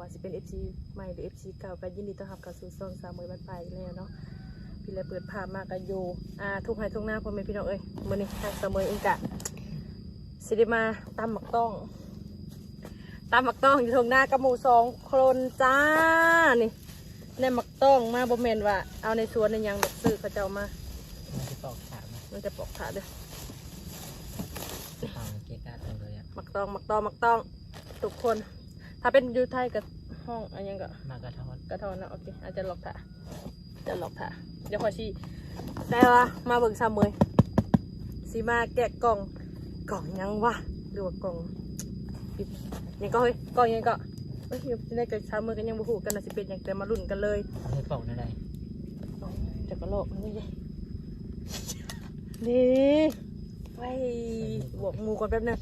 ວ່າຊິເປັນເອັຟຊີໃໝ່ ຫຼື ເອັຟຊີເກົ່າ ກໍຍິນດີຕ້ອນຮັບເຂົ້າສູ່ຊ່ອງສາວເໝີຍບ້ານປ່າອີກແລ້ວເນາະ. ພີ່ແລະເປີດພາບມາກໍຢູ່ ອ່າ ທົ່ງໄຮ່ທົ່ງນາ ພໍ່ແມ່ພີ່ນ້ອງເອີຍ. ມື້ນີ້ທາງສາວເໝີຍເອງກະຊິໄດ້ມາຕຳໝາກຕ້ອງ ຕຳໝາກຕ້ອງຢູ່ທົ່ງນາກັບໝູ່ສອງຄົນຈ້າ. ນີ້ ໄດ້ໝາກຕ້ອງມາ ບໍ່ແມ່ນວ່າເອົາໃນສວນໃນຫຍັງດອກ ຊື້ເຂົາເຈົ້າມາ. ມັນຈະປອກຂາມາ ມັນຈະປອກຂາເດີ້. ເອົາເກະກະຕົງເລີຍອະ ໝາກຕ້ອງ ໝາກຕ້ອງ ໝາກຕ້ອງ ທຸກຄົນ. ຖ້າເປັນຢູ່ໄທກໍຮ້ອງອັນຫຍັງກໍ ໝາກກະທ້ອນ ກະທ້ອນເນາະ. ໂອເຄ ອາດຈະລອກຖ້າ ຈະລອກຖ້າ ດຽວຂ້ອຍຊິ ແຕ່ວ່າມາເບິ່ງສາວເໝີຍ ຊິມາແກະກ່ອງ ກ່ອງຫຍັງວະ ຫຼືວ່າກ່ອງ ຫຍັງກໍເຮີ້ຍ ກ່ອງຫຍັງກໍ ເອີຍ ຢູ່ໃນກໍຊາວເມືອງກໍຍັງບໍ່ຮູ້ກັນວ່າຊິເປັນຫຍັງ ແຕ່ມາລຸ້ນກັນເລີຍ. ເຮັດປອກແນວໃດ? ຈັກກະລອກນີ້ເດ້ ນີ້ ໄວ້ ບອກໝູ່ກ່ອນແປັບໜຶ່ງ.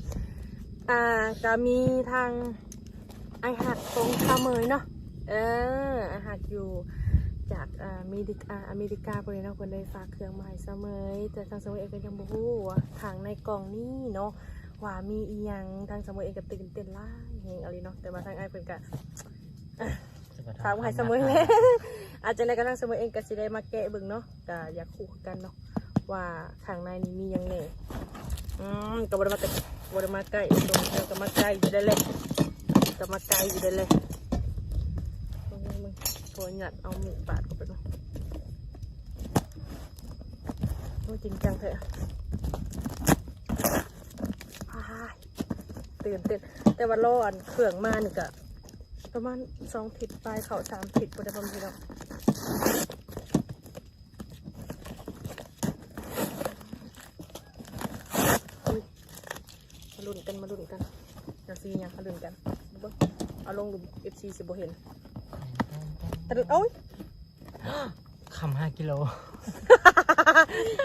ອ່າ ກະມີທາງອ້າຍຮັກຂອງຊາວເໝີຍເນາະ ເອີ ອ້າຍຮັກຢູ່ຈາກ ອ່າ ອາເມລິກາ ອາເມລິກາພຸ້ນເນາະ ເພິ່ນໄດ້ຝາກເຄື່ອງມາໃຫ້ຊາວເໝີຍ ແຕ່ທາງຊາວເໝີຍເອງກໍຍັງບໍ່ຮູ້ວ່າຂ້າງໃນກ່ອງນີ້ເນາະ ວ່າມີອີ່ຫຍັງ. ທາງສະເໝີຍເອງກໍຕື່ນເຕັ້ນຫຼາຍແຮງອີ່ຫຼີເນາະ ແຕ່ວ່າທາງອ້າຍເພິ່ນກໍ ອ່ະ ຝາກມາໃຫ້ສະເໝີຍແຫຼະ. ອາ ຈັ່ງໃດກໍທາງສະເໝີຍເອງກໍຊິໄດ້ມາແກະເບິ່ງເນາະ ກໍຢາກຮູ້ຄືກັນເນາະ ວ່າຂ້າງໃນນີ້ມີຫຍັງແດ່. ອືມ ກໍບໍ່ໄດ້ມາແຕ່ ບໍ່ໄດ້ມາໃກ້ ກໍມາໃກ້ຢູ່ໄດ້ແຫຼະ ກໍມາໃກ້ຢູ່ໄດ້ແຫຼະ. ເບິ່ງ ເບິ່ງ ຂໍຫຍັດເອົາມີດບາດເຂົ້າໄປເນາະ. ໂອ້ຍ ຈິງຈັງແທ້ ອ້າຍ ຕື່ນເຕັ້ນ. ແຕ່ວ່າລໍອັນເຄື່ອງມານີ້ກະປະມານສອງທິດປາຍ ເຂົ້າສາມທິດພຸ້ນແຫຼະ ພໍ່ແມ່ພີ່ນ້ອງ. ອຸ້ຍ ມາລຸ້ນກັນ ມາລຸ້ນກັນ ຈັກຊິມີຫຍັງ ມາລຸ້ນກັນ. ເບິ່ງ ເອົາລົງຫຼຸມ ເອັຟຊີຊິບໍ່ເຫັນ. ຕະ ໂອ້ຍ ຄຳຫ້າກິໂລ.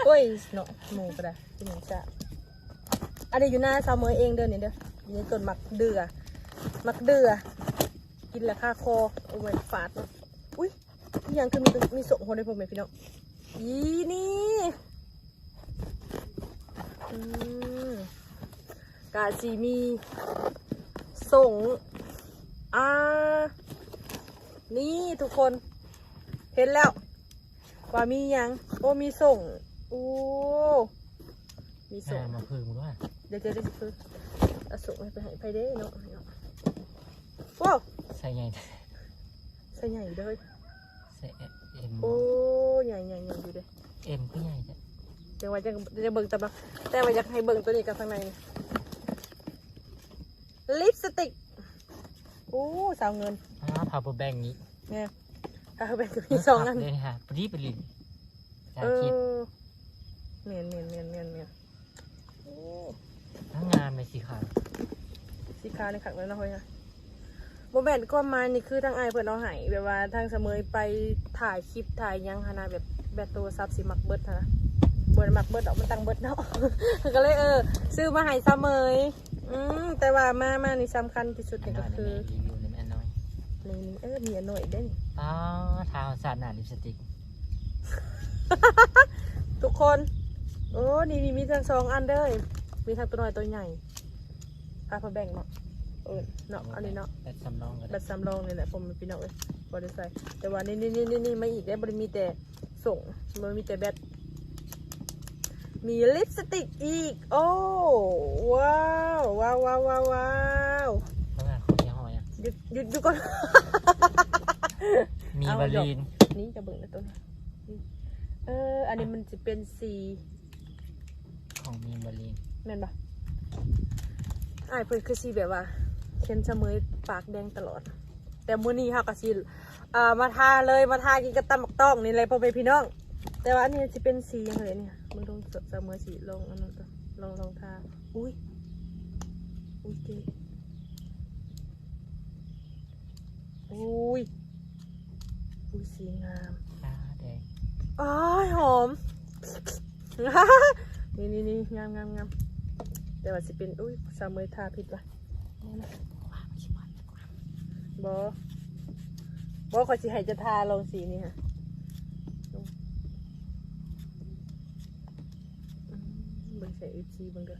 ໂອ້ຍເນາະ ໝູ່ກໍໄດ້ກິນໝູຊະ. ອັນນີ້ຢູ່ນາຊາວເໝີຍເອງເດີນີ້ເດີ ຢູ່ໃນຕົ້ນໝາກເດື່ອ ໝາກເດື່ອ ກິນແລ້ວຄາຄໍ. ໂອ້ຍ ຟາດ. ອຸ້ຍ ອີ່ຫຍັງຄືມີ ມີສົ້ມພໍໄດ້ ພໍ່ແມ່ພີ່ນ້ອງ. ອີນີ້ ອືມ ກະຊິມີສົ້ມ ອ່າ ນີ້ທຸກຄົນ ເຫັນແລ້ວວ່າມີຫຍັງ. ໂອ້ ມີສົ້ມ. ໂອ້ ມີສົ້ມ. ອ່າ ມາເພີ່ມດ້ວຍ. ດຽວ ດຽວ ດຽວຊິເພີ່ມ. ເອົາສົ້ມໄປໃຫ້ໃຜເດ້ເນາະ. ໂອ້ ໃສ່ໃຫຍ່ແທ້ ໃສ່ໃຫຍ່ເດີ. ໃສ່ເອັມ ໂອ້ ໃຫຍ່ ໃຫຍ່ ໃຫຍ່ຢູ່ເດ້. ເອັມກໍໃຫຍ່ແທ້. ແຕ່ວ່າຈະ ຈະເບິ່ງຕາມ ແຕ່ວ່າຢາກໃຫ້ເບິ່ງໂຕນີ້ກັບທາງໃນນີ້ ລິບສະຕິກ. ໂອ້ ສາວເງິນ. ອ້າວ ພາວເວີແບັງອີກ. ແມ່ນ ພາວເວີແບັງກໍມີສອງອັນເດ້. ພໍດີໄປຫຼິ້ນ ເອີ ແມ່ນໆໆໆໆ. ໂອ້ ທັງງາມເລີຍ ສີຂາວ ສີຂາວນີ້ຄັກແລ້ວເນາະ. ເຮີ້ຍ ບໍ່ແມ່ນ ຄວາມໝາຍນີ້ຄືທາງອ້າຍເພິ່ນເອົາໃຫ້ ແບບວ່າທາງສະເໝີຍໄປຖ່າຍຄລິບຖ່າຍຫຍັງຫັ້ນນະ ແບບ ແບັດໂທລະສັບຊິມັກເບິດຫັ້ນນະ. ບໍ່ໄດ້ມັກເບິດດອກ ມັນຕັ້ງເບິດເນາະ ກໍເລີຍ ເອີ ຊື້ມາໃຫ້ສະເໝີຍ. ອືມ ແຕ່ວ່າມາ ມານີ້ສຳຄັນທີ່ສຸດນີ້ກໍຄື ອັນນ້ອຍນີ້ແມ່ນ ຣີວິວນີ້ແມ່ນອັນນ້ອຍ ນີ້ ນີ້ ເອີ ມີອັນນ້ອຍອີກເດ້ນີ້. ອໍ ທາສາດໜ້າລິບສະຕິກ ທຸກຄົນ. ໂອ້ ນີ້ ນີ້ມີທັງສອງອັນເດີ ມີທັງຕົວນ້ອຍຕົວໃຫຍ່. ພາວເວີແບັງເນາະ ເອີ ເນາະ ອັນນີ້ເນາະ ແບັດສຳລອງກໍໄດ້ ແບັດສຳລອງນີ້ແຫຼະ ພໍ່ແມ່ພີ່ນ້ອງເອີຍ ບໍ່ໄດ້ໃສ່. ແຕ່ວ່ານີ້ ນີ້ ນີ້ ນີ້ ນີ້ ມາອີກເດ້ ບໍ່ໄດ້ມີແຕ່ ສົ່ງ ມັນມີແຕ່ແບັດ ມີລິບສະຕິກອີກ. ໂອ້ ວ້າວ ວ້າວ ວ້າວ ວ້າວ ວ້າວ. ເບິ່ງຫາຂອງຍີ່ຫໍ້ຫຍັງ? ຢຸດ ຢຸດ ຢຸດກ່ອນ ມີວາລີນ. ນີ້ຈະເບິ່ງນະຕົວນີ້ ເອີ ອັນນີ້ມັນຊິເປັນສີ ຂອງມີວາລີນ ແມ່ນບໍ່? ອ້າຍເພິ່ນຄືຊິແບບວ່າ ເຫັນສະເໝີຍປາກແດງຕະຫຼອດ. ແຕ່ມື້ນີ້ເຮົາກໍຊິ ເອີ ມາທາເລີຍ ມາທາກິນກັບຕຳໝາກຕ້ອງນີ້ແຫຼະ ພໍ່ແມ່ພີ່ນ້ອງ. ແຕ່ວ່າອັນນີ້ຊິເປັນສີຫຍັງເລີຍນີ້ ມັນລົງ ສະເໝີຍຊິລອງອັນນັ້ນ ລອງ ລອງທາ. ອຸ້ຍ ອຸ້ຍ ເກ ອຸ້ຍ ອຸ້ຍ ສີງາມ ອ່າ ແດງ ອ້າຍ ຫອມ ນີ້ ນີ້ ນີ້ ງາມ ງາມ ງາມ. ແຕ່ວ່າຊິເປັນ ອຸ້ຍ ສາວເໝີຍທາຜິດຫວາ? ບໍ່ ບໍ່ ຂ້ອຍຊິໃຫ້ເຈົ້າທາລອງສີນີ້ຫະ. ເບິ່ງໃສ່ເອັຟຊີເບິ່ງເດີ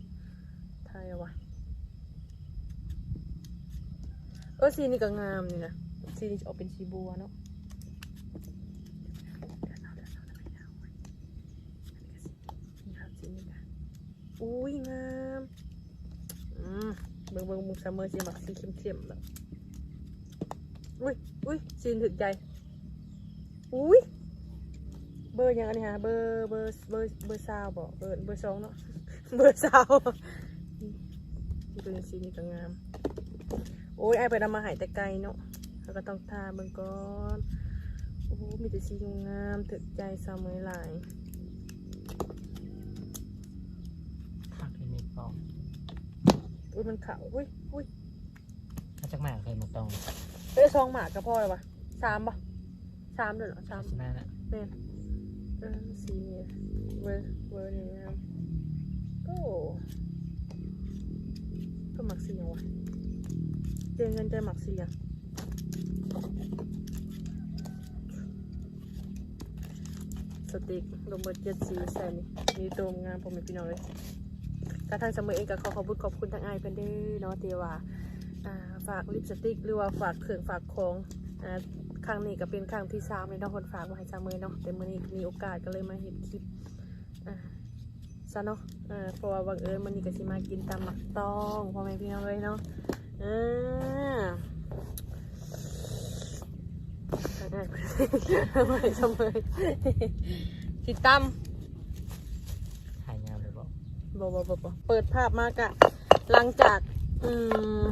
ຖ່າຍເອົາຫວາ? ເອີ ສີນີ້ກໍງາມນີ້ນະ. ສີນີ້ຈະອອກເປັນສີບົວເນາະ. ອຸ້ຍ ງາມ. ອືມ ເບິ່ງ ເບິ່ງ ເບິ່ງ ຊາເມີຊິມັກສີເຂັ້ມໆແລ້ວ. ອຸ້ຍ ອຸ້ຍ ສີຖືກໃຈ. ອຸ້ຍ ເບີຫຍັງອັນນີ້ຫາ ເບີ ເບີ ເບີ ເບີຊາວບໍ? ເອີ ເບີສອງເນາະ ເບີຊາວ. ເບິ່ງສີນີ້ກໍງາມ. ໂອ້ຍ ອ້າຍເພິ່ນເອົາມາໃຫ້ແຕ່ໄກເນາະ ເຮົາກໍຕ້ອງຖ້າເບິ່ງກ່ອນ. ໂອ້ ມີແຕ່ສີງາມໆ ຖືກໃຈຊາວເມີຫຼາຍ. ຜັກເຫັນເມັດບໍ່? ອຸ້ຍ ມັນຂາວ. ອຸ້ຍ ອຸ້ຍ ເອົາຈັກໝາກເຄີຍໝາກຕອງ? ເອີ ສອງໝາກກໍພໍແລ້ວວະ. ສາມບໍ່? ສາມເດີເນາະ ສາມ ສາມສິບຫ້ານະ. ແມ່ນ. ເອີ ສີນີ້ ເວີ ເວີນີ້ງາມ. ໂອ້ ເພິ່ນມັກສີຫຍັງວະ? ເຈ້ຍເງິນເຈົ້າມັກສີຫຍັງ? ສະຕິກລວມເບິດເຈັດສີໃສ່ນີ້ ມີໂຕງາມ ພໍ່ແມ່ພີ່ນ້ອງເອີຍ. ກະທາງຊາວເມີເອງກໍຂໍຂອບບຸນຂອບຄຸນທາງອ້າຍເພິ່ນເດີເນາະ ທີ່ວ່າ ອ່າ ຝາກລິບສະຕິກ ຫຼືວ່າຝາກເຄື່ອງຝາກຂອງ. ອ່າ ຄັ້ງນີ້ກໍເປັນຄັ້ງທີສາມແລ້ວເນາະ ເພິ່ນຝາກມາໃຫ້ຊາວເມີເນາະ ແຕ່ມື້ນີ້ມີໂອກາດກໍເລີຍມາເຮັດຄລິບ ອ່າ ຊະເນາະ. ເອີ ເພາະວ່າບັງເອີນມື້ນີ້ກໍຊິມາກິນຕຳໝາກຕອງ ພໍ່ແມ່ພີ່ນ້ອງເອີຍເນາະ. ເອີ ເອີ ເອີ ຊິຕຳ ຖ່າຍຍາມເລີຍບໍ່? ບໍ່ ບໍ່ ບໍ່ ບໍ່. ເປີດພາບມາກະ ຫຼັງຈາກ ອືມ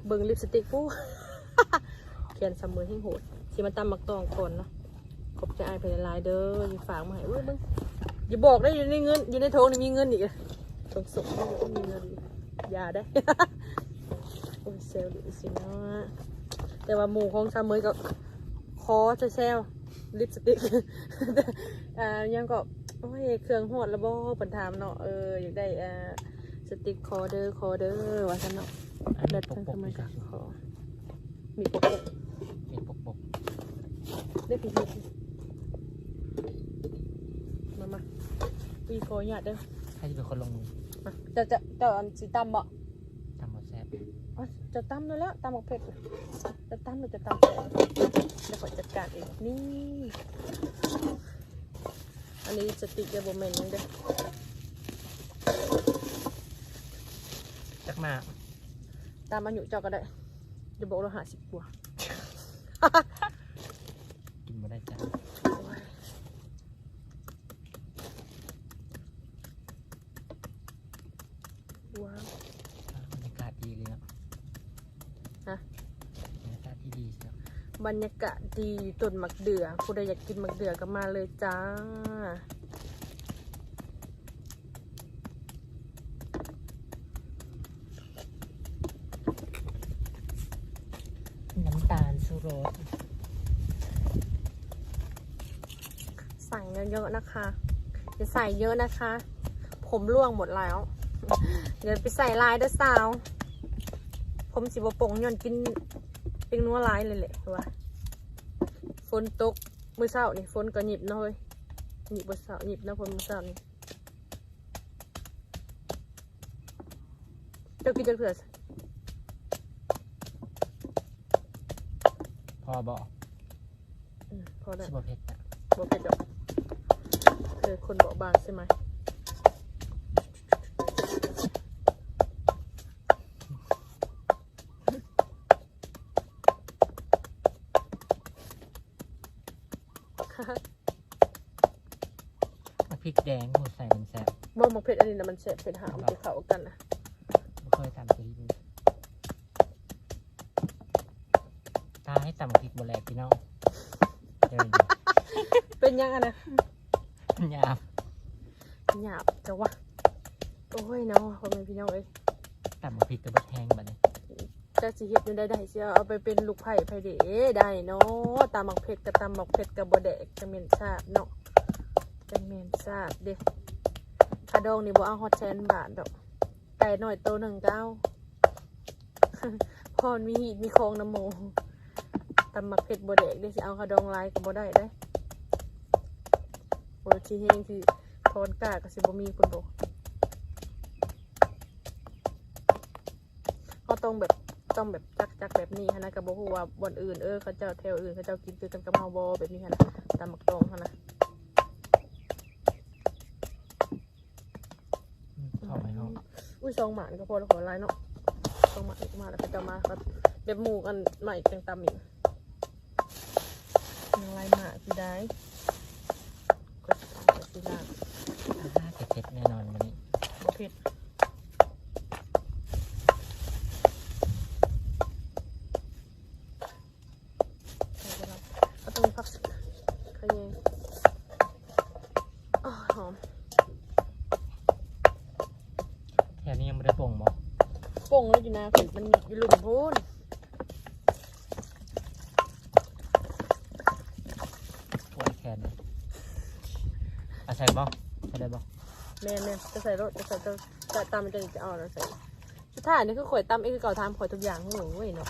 ເບິ່ງລິບສະຕິກ ປູ້ ແຂນຊາວເມີແຮງໂຫດ. ຊິມາຕຳໝາກຕອງກ່ອນເນາະ. ຂອບໃຈອ້າຍເພິ່ນຫຼາຍໆເດີ ທີ່ຝາກມາໃຫ້. ໂອ້ຍ ເບິ່ງ ຢ່າບອກໄດ້ ຢູ່ໃນເງິນ ຢູ່ໃນຖົງນີ້ມີເງິນອີກ. ສົ່ງໆ ມີເງິນ ຢ່າໄດ້. ໂອ້ຍ ແຊວເລີຍຊິເນາະ. ແຕ່ວ່າໝູ່ຂອງຊາວເມີກໍຂໍແຊວໆ ລິບສະຕິກ ອ່າ ຫຍັງກໍ ໂອ້ຍ ເຄື່ອງຮອດແລ້ວບໍ່ ເພິ່ນຖາມເນາະ. ເອີ ຢາກໄດ້ ອ່າ ສະຕິກຂໍເດີ ຂໍເດີ ວ່າຊັ້ນເນາະ. ອັນນີ້ປົກໆ ເລີດທັງສະໄໝ ນີ້ກໍຂໍ ມີປົກໆ ມີປົກໆ ເດ້ພີ່ ມາ ມາ ອີ່ ຂໍອະນຸຍາດເດີ. ໃຜຊິເປັນຄົນລົງມື? ມາ ເຈົ້າ ເຈົ້າ ເຈົ້າອັນຊິຕຳບໍ່? ຕຳບໍ່ແຊບ. ເອົາ ເຈົ້າຕຳນັ້ນແຫຼະ ຕຳບັກເຜັດ ເຈົ້າຕຳ ເຈົ້າຕຳແຊບ ດຽວຂ້ອຍຈັດການເອງ. ນີ້ ອັນນີ້ສະຕິກເດີ ບໍ່ແມ່ນຫຍັງເດີ. ຈັກໝາກ? ຕາມອາຍຸເຈົ້າກໍໄດ້ ຢ່າບອກເດີ ຫ້າສິບກວ່າ. ກິນບໍ່ໄດ້ຈ້າ. ໂອ້ຍ ວ້າວ ບັນຍາກາດດີເລີຍເນາະ. ຮະ? ບັນຍາກາດທີ່ດີເນາະ. ບັນຍາກາດດີ ຕົ້ນໝາກເດື່ອ ຜູ້ໃດຢາກກິນໝາກເດື່ອກໍມາເລີຍຈ້າ. ນ້ຳຕານຊູລົດ ໃສ່ເຍາະໆ ນະຄະ ຢ່າໃສ່ເຍາະນະຄະ ຜົມຮ່ວງໝົດແລ້ວ. ຢ່າໄປໃສ່ຫຼາຍເດີສາວ ຜົມຊິບໍ່ປົ່ງ ຍ້ອນກິນແປ້ງນົວຫຼາຍເລີຍແຫຼະ. ວ່າຝົນຕົກມື້ເຊົ້ານີ້ ຝົນກໍຫຍິບເນາະເຮີ້ຍ ຫຍິບມື້ເຊົ້າ ຫຍິບນະ ຝົນມື້ເຊົ້ານີ້. ເຈົ້າກິນຈັກເທື່ອ? ພໍບໍ່? ອືມ ພໍແລ້ວ ຊິບໍ່ເຜັດນະ? ບໍ່ເຜັດດອກ ເອີ ຄົນເບາະບາງໃຊ່ໄໝ? ໝາກພິກແດງ ໂອ້ ໃສ່ມັນແຊບ. ບໍ່ ໝາກເຜັດອັນນີ້ນະມັນແຊບ ເຜັດຫາວ ມັນຊິເຂົ້າກັນນະ. ບໍ່ເຄີຍຕຳກິນ ຕາຍ ຕຳພິກບໍ່ແຫຼກພີ່ນ້ອງ. ເປັນຫຍັງອັນນະ? ຫຍາບ ຫຍາບຈັງວະ. ໂອ້ຍເນາະ ພໍ່ແມ່ພີ່ນ້ອງເອີຍ ຕຳພິກກໍເບິດແຮງບັດນີ້. ຈັກຊິເຮັດແນວໃດໄດ້ ຊິເອົາໄປເປັນລູກໃພ້ໃຜເດ ໄດ້ເນາະ. ຕຳໝາກເຜັດກໍຕຳໝາກເຜັດກໍບໍ່ແດກ ຈັ່ງແມ່ນຊາດເນາະ ຈັ່ງແມ່ນຊາດເດ້. ຄ່າດອງນີ້ບໍ່ເອົາຮອດແສນບາດດອກ ໄກ່ນ້ອຍໂຕໜຶ່ງກໍເອົາ ພໍມີຮີດມີຄອງນຳໝູ່. ຕຳໝາກເຜັດບໍ່ແດກເດ້ ຊິເອົາຄ່າດອງຫຼາຍກໍບໍ່ໄດ້ເດ້. ໂອ້ ຊິແຮງ ຊິຖອນກ້າກໍຊິບໍ່ມີພຸ້ນບໍ. ເຮົາຕ້ອງແບບ ຕ້ອງແບບຈັກໆແບບນີ້ຫັ້ນນະ ກໍບໍ່ຮູ້ວ່າບ່ອນອື່ນ ເອີ ເຂົາເຈົ້າແຖວອື່ນເຂົາເຈົ້າກິນຄືກັນກັບເຮົາບໍ່ ແບບນີ້ຫັ້ນນະ ຕຳໝາກຕອງຫັ້ນນະ. ອືມ ເຂົ້າໄປເນາະ ອຸ້ຍ ສອງໝາກນີ້ກໍພໍແລ້ວ ຂໍຫຼາຍເນາະ ສອງໝາກນີ້ກໍມາແລ້ວ ເຂົາເຈົ້າມາກໍແບບໝູ່ອັນໃໝ່ຈັ່ງຕຳອີກ ຍັງຫຼາຍໝາກຢູ່ໄດ໋ ກໍຊິລ້າງ ອ່າ ເຜັດໆແນ່ນອນມື້ນີ້ ບໍ່ເຜັດ. ເອົາຕົງຜັກຂະແຍງ ໂອ້ຍ ຫອມ ແຖວນີ້ຍັງບໍ່ໄດ້ປົ່ງບໍ່? ປົ່ງແລ້ວ ຢູ່ນາພຸ້ນ ມັນຢູ່ລຸ່ມພຸ້ນ ໂອ້ຍ ແຂນ ເອົາໃສ່ບໍ່? ໃສ່ໄດ້ບໍ່? ແມ່ນໆ ຈະໃສ່ໂລດ ຈະໃສ່ ຈະ ຈະຕຳ ຈະ ຈະເອົາໃສ່. ສຸດທ້າຍນີ້ຄືຂ້ອຍຕຳເອງຄືເກົ່າ ຖາມຂ້ອຍທຸກຢ່າງ ໂອ້ຍເນາະ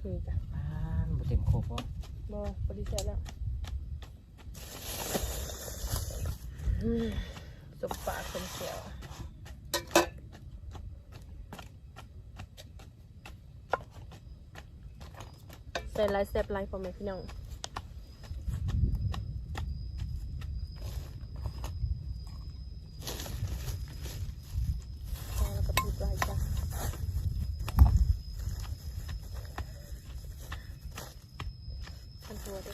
ນີ້ຈ້ະ ອ່າ ບໍ່ເຕັມຄົກບໍ່? ບໍ່ ພໍດີແຊບແລ້ວ ອືມ ສົມປາກສົມແກ້ວ. ແຊບຫຼາຍ ແຊບຫຼາຍ ພໍ່ແມ່ພີ່ນ້ອງ ພໍແລ້ວກໍປິດໄວ້ຈ້ະ ຄັນຫົວເດີ້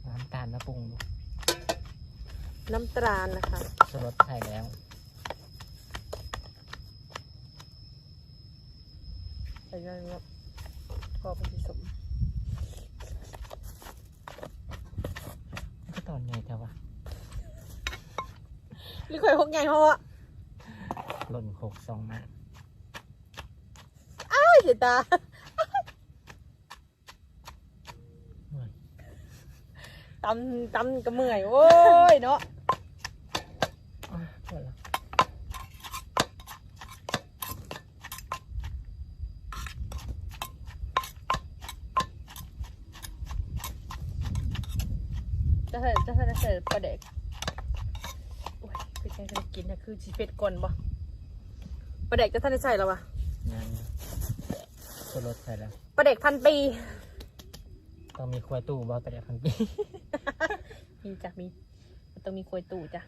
ນ້ຳຕານມາປຸງດູ ນ້ຳຕານນະຄະ ຊູລົດໃສ່ແລ້ວ. ໃສ່ໜ້ອຍເນາະ ພໍມັນຊິສົມ ຄືຕອນໃຫຍ່ແທ້ວະ ຫຼືຂ້ອຍຫົກໃຫຍ່ພໍວະ ຫຼົ່ນຄົກສອງມາ ອ້າຍ ເສຍຕາ. ຕຳ ຕຳກໍເມື່ອຍ ໂອ້ຍເນາະ ຈະໃສ່ ຈະໃສ່ ໃສ່ປາແດກ ໂອ້ຍ ຄືຈັ່ງຊິໄດ້ກິນ ຄືຊິເຜັດກ່ອນບໍ່? ປາແດກຈະທັນໄດ້ໃສ່ແລ້ວວະ? ຍັງ ຊູລົດໃສ່ແລ້ວ. ປາແດກພັນປີ ຕ້ອງມີຄວາຍຕູ້ບໍ່? ປາແດກພັນປີ ມີຈ້ະ ມີ ຕ້ອງມີຄວາຍຕູ້ຈ້ະ.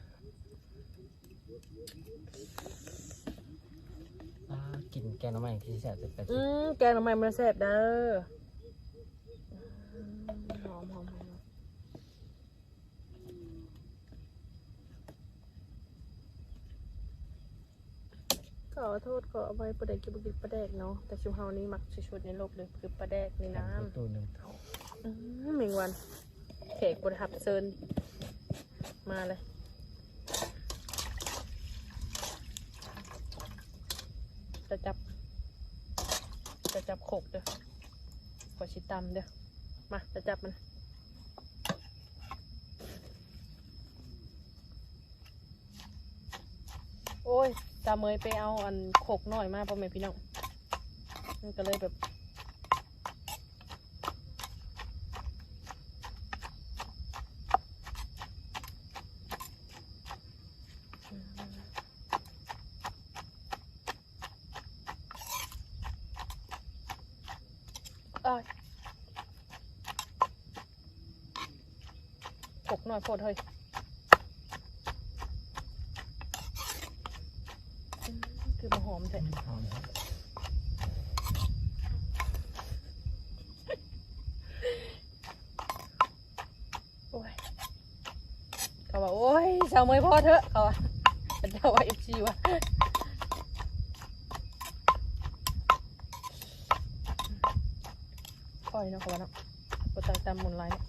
ອ່າ ກິນແກງໜໍ່ໄມ້ຄືຊິແຊບແທ້ໆ ອືມ ແກງໜໍ່ໄມ້ມັນແຊບເດີ້ ຫອມໆໆ. ຂໍໂທດຂໍອະໄພຜູ້ໃດທີ່ບໍ່ກິນປາແດກເນາະ ແຕ່ຊຸມເຮົານີ້ມັກສຸດໆໃນໂລກເລີຍ ຄືປາແດກນີ້ນະ ອືມ ແມງວັນ ແຂກບໍ່ໄດ້ຮັບເຊີນ ມາເລີຍ ຈະຈັບ ຈະຈັບຄົກເດີ້ ຂ້ອຍຊິຕຳເດີ້ ມາ ຈະຈັບມັນ. ໂອ້ຍ ສາວເມຍໄປເອົາອັນຄົກນ້ອຍມາ ພໍ່ແມ່ພີ່ນ້ອງ ມັນກໍເລີຍແບບ ໂອ້ຍ ຄົກນ້ອຍໂພດເຮີ້ຍ ຄືບໍ່ຫອມແທ້ ຫອມ ໂອ້ຍ ເຂົາວ່າ ໂອ້ຍ ສາວເມຍພໍເຖາະ ເຂົາວ່າ ເຂົາເຈົ້າວ່າ ເອັຟຊີ ວ່າ ຄ່ອຍເນາະ ເຂົາວ່າເນາະ ບໍ່ຕ້ອງຕຳໝູນຫຼາຍເນາະ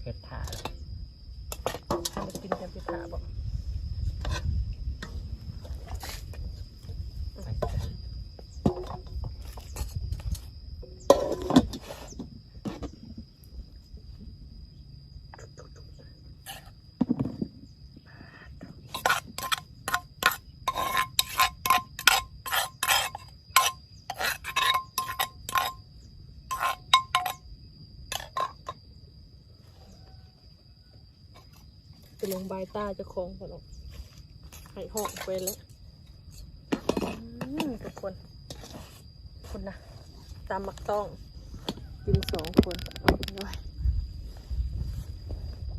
ເຮັດຖ້າ ເຮົາໄດ້ກິນແຕ່ເຮັດຖ້າບໍ? ເ ບາຍຕາເຈົ້າຂອງເພິ່ນອອກ ໃຫ້ຮ້ອງໄປແລ້ວ. ອືມ ທຸກຄົນ ພຸ້ນນະ ຕຳໝາກຕ້ອງ ກິນສອງຄົນ. ໂອ້ຍ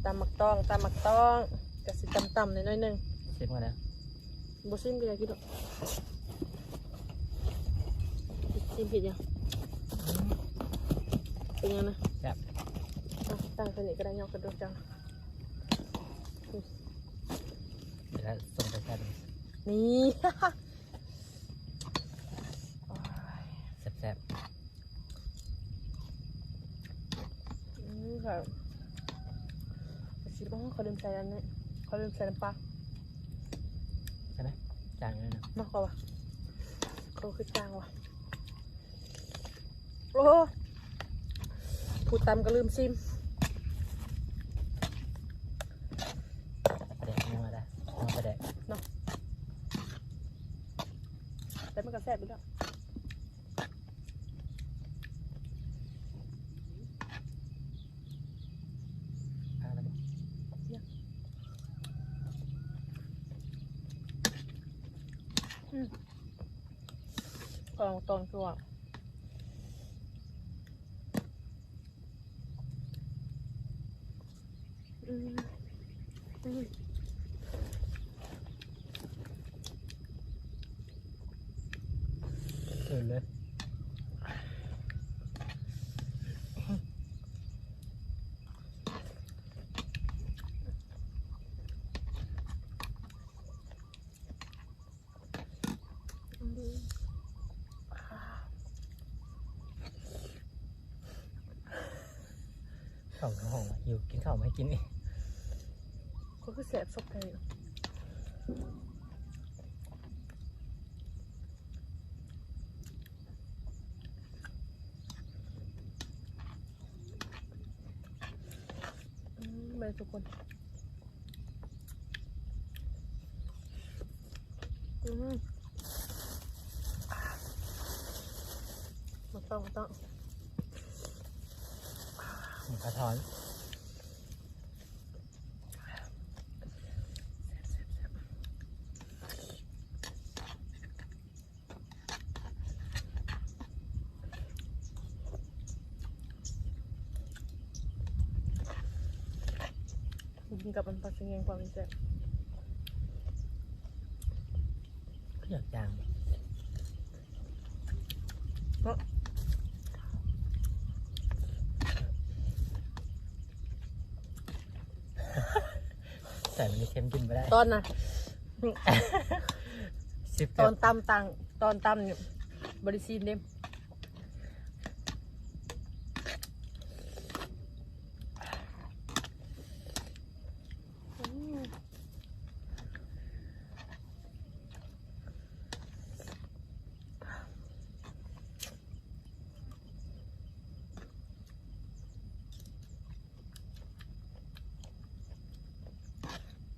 ຕຳໝາກຕ້ອງ ຕຳໝາກຕ້ອງ ກະຊິຕ່ຳໆ ໜ້ອຍໜຶ່ງ. ຊິມກ່ອນເດີ. ບໍ່ຊິມກໍຢ່າກິນດອກ. ຊິມເຮັດຫຍັງ? ເປັນຫຍັງນະ? ແຊບ. ເອົາ ຕັ້ງໂຕນີ້ກໍໄດ້ ຍົກກະດູກຈັງ. ແລ້ວສົ່ງໄປແຊບນີ້ ແຊບໆ. ອືມ ແຊບ. ຊິ ໂອ້ ຂ້ອຍລືມໃສ່ອັນນີ້ ຂ້ອຍລືມໃສ່ນ້ຳປາ. ໃສ່ໄໝ? ຈາງຢູ່ນະ. ມາ ຂ້ອຍວ່າ ໂອ້ ຄືຈາງວ່າ. ໂອ້ ຜູ້ຕຳກໍລືມຊິມ. ປາແດກຍັງວ່າໄດ້ ເອົາປາແດກເນາະ ແຕ່ມັນກໍແຊບຢູ່ແລ້ວ. ອາ ແລ້ວບໍ່? ຍັງ. ອືມ ຂອງຕອນຕົວ. ອືມ ອືມ ເອີເລີຍ. ອືມ ເຂົ້າຫ້ອງ ຫິວ ກິນເຂົ້າມາໃຫ້ກິນອີກ. ກໍຄືແຊບສົດແທ້. ອືມ ມາທຸກຄົນ. ອືມ ມາຕ້ອງ ມາຕ້ອງ ໝູກະທອນ. ກິນກັບອັນຜັກສະແງງ ຄວາມແຊບ ຄືຢາກຈາງເນາະ. ໃສ່ມັນເຄັມກິນບໍ່ໄດ້ ຕອນນະ ຊິບ ຕອນຕຳຕ່າງ ຕອນຕຳນີ້ບໍ່ໄດ້ຊີມເດ້. ອືມ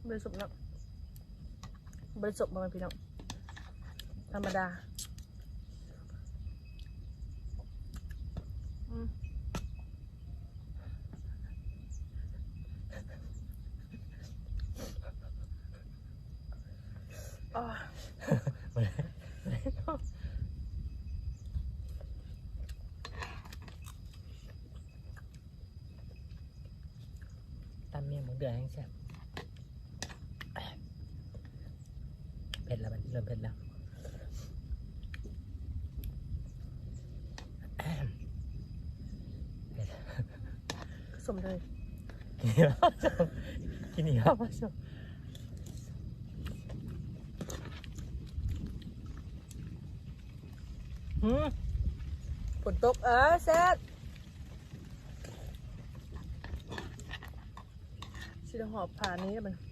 ບໍ່ໄດ້ສົມເນາະ ບໍ່ໄດ້ສົມ ພໍ່ແມ່ພີ່ນ້ອງ ທຳມະດາ. ອືມ ອໍ ຕຳໝາກເດືອຍແຮງແຊບ. ເຜັດແລ້ວ ບັດນີ້ເລີ່ມເຜັດແລ້ວ. ເຜັດ ສົມເລີຍ ກິນອີກແລ້ວ ສົມ ກິນອີກແລ້ວ ສົມ. ຫືມ ຝົນຕົກ ເອີ ແຊບ. ຊິໄດ້ຫອບຜ້ານີ້ແລ້ວບັດນີ້.